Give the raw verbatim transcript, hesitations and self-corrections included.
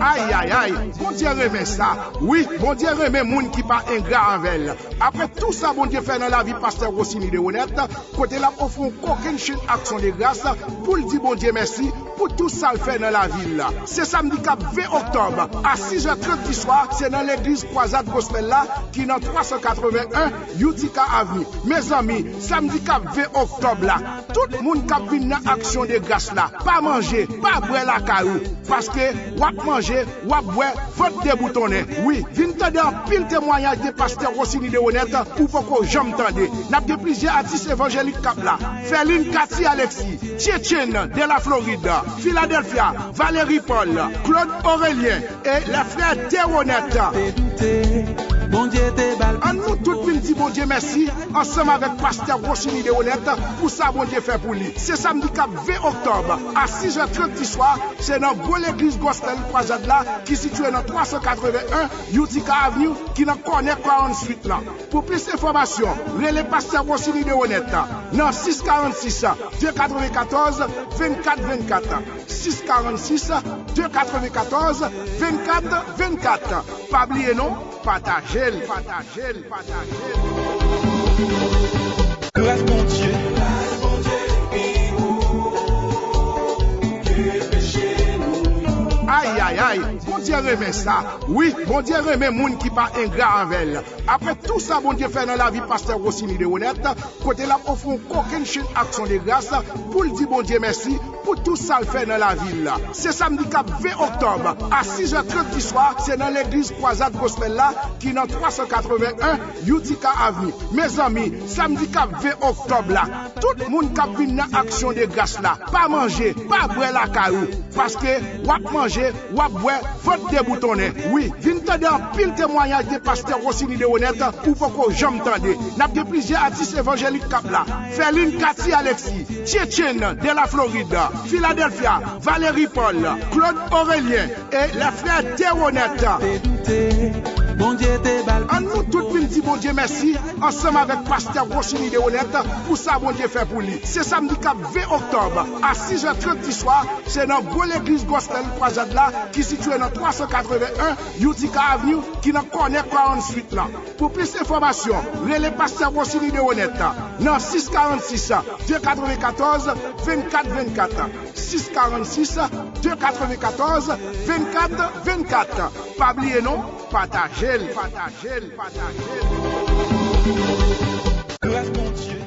Ay, ay, ay, Bondye renmen sa. Wi, Bondye renmen moun ki pa engra anvè l. Apre tou sa Bondye fè nan lavi pastè Rosiny Deronette, kote l ap ofri yon kokennchenn aksyon de gras pou l di Bondye mèsi pou tou sa l fè nan lavi l. Se samdi k ap ven oktòb, a sis è trant di swa, se nan legliz Kwazad Gospel la, ki nan twa san katreven en Utica Avenue. Mezanmi, samdi k ap ven oktòb la, tout moun k ap vin nan aksyon de gras la, pa manje, pa bwè lakay ou, paske w ap manje, w ap bwè, vant deboutonnen. Wi, vin tande anpil temwayaj de pastè Rosiny Deronette ou poko janm tande. N ap gen plizyè atis evanjelik k ap la. Ferline Cathy Alexis, Tietjen de la Floride, Philadelphia, Valérie Paul, Claude Aurélien, e lè frè Deronette. Ann nou tout vin di Bondye mèsi ansanm avèk pastè Rosiny Deronette pou sa Bondye fè pou li. Se samdi k ap ven oktòb, a sis è trant di swa, se nan gwo legliz Gospel Kwazad la ki sitiye nan twa san katreven en Utica Avenue ki nan kònè Quarante-huit lan. Pou plis enfòmasyon, rele pastè Rosiny Deronette nan sis karannsis, de katrevenkatòz, vennkat vennkat. Sis karannsis, de katrevenkatòz, vennkat vennkat. Pa bliye non, pataje l, pataje l, pataje l. Gras Bondye. Ay, ay, ay, Bondye renmen sa. Wi, Bondye renmen moun ki pa engra anvè l. Apre tou sa Bondye fè nan lavi pastè Rosiny Deronette, kote l ap ofri yon kokennchenn aksyon de gras pou l di Bondye mèsi pou tou sa l fè nan lavi l. Se samdi k ap ven oktòb, a sis è trant di swa, se nan legliz Kwazad Gospel la, ki nan twa san katreven en Utica Avenue. Mezanmi, samdi k ap ven oktòb la, tout moun k ap vin nan aksyon de gras la, pa manje, pa bwè lakay ou, paske w ap manje, w ap bwè, vant deboutonnen. Wi, vin tande anpil temwayaj de pastè Rosiny Deronette ou poko janm tande. N ap gen plizyè atis evanjelik k ap la. Ferline Cathy Alexis, Tietjen de la Floride, Philadelphia, Valérie Paul, Claude Aurélien, e lè frè Deronette. Ann nou tout vin di Bondye mèsi ansanm avèk pastè Rosiny Deronette pou sa Bondye fè pou li. Se samdi k ap ven oktòb, a sis è trant di swa, se nan gwo legliz Gospel Kwazad la ki sitiye nan twa san katreven en Utica Avenue ki nan kònè Quarante-huit lan. Pou plis enfòmasyon, rele pastè Rosiny Deronette nan sis karannsis, de katrevenkatòz, vennkat vennkat. Sis karannsis, de katrevenkatòz, vennkat vennkat. Pa bliye non, pataje l, pataje l, pataje l. Gras Bondye.